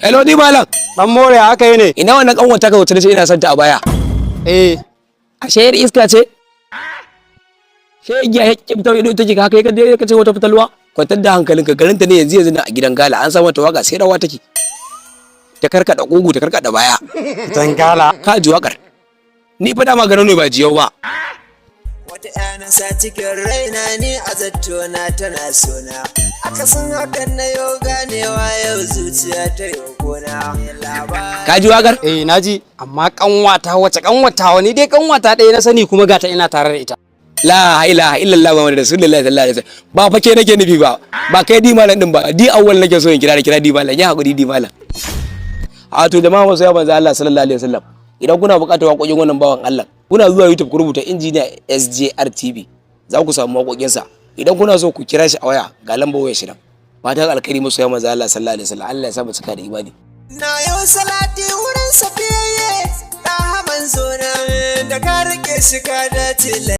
Hello, ni malam. Dan more, haka yi ne. Ina wannan kanwar taka wacce nace ina son ta a baya? Eh. Ashe yar iska ce? Shegiya ya kimta ido take haka, ka je ka ce wata fitalwa. Kwantar da hankalinka, garin ta ne yanzu yanzu na a gidan gala an sa mata waka sai rawa take. Ta karkada kugu, ta karkada baya. Dangala. Ka ji wakar. Ni fa dama garin ne ba jiyau ba. Wata ‘yana sa cikin raina ni a zattona tana sona. Akasin hakan na yau ganewa, yau zuciya ta yau gona. Ka ji wakar? Eh, naji, amma kanwata wace kanwata? Wani dai kanwata ɗaya na sani, kuma gata ina tare da ita. La ilaha illallah Muhammadu Rasulullahi sallallahu alaihi wasallam. Ba fa ke nake nufi ba. Ba kai di malam din ba. Di awwal nake so in kira da kira di malam. Ya hakuri di malam. A to jama'a masu manzo Allah sallallahu alaihi wasallam. Idan kuna buƙatar waƙoƙin wannan bawan Allah, kuna zuwa YouTube ku rubuta Engineer SJR TV. Za ku samu waƙoƙinsa. Idan kuna so ku kira shi a waya, ga lambar wayar shi nan. Fatan alkhairi masu manzo Allah sallallahu alaihi wasallam. Allah ya sa mu cika da imani. Na yau salati wurin safiyayye, ɗaha manzo na da ka rike shi ka dace.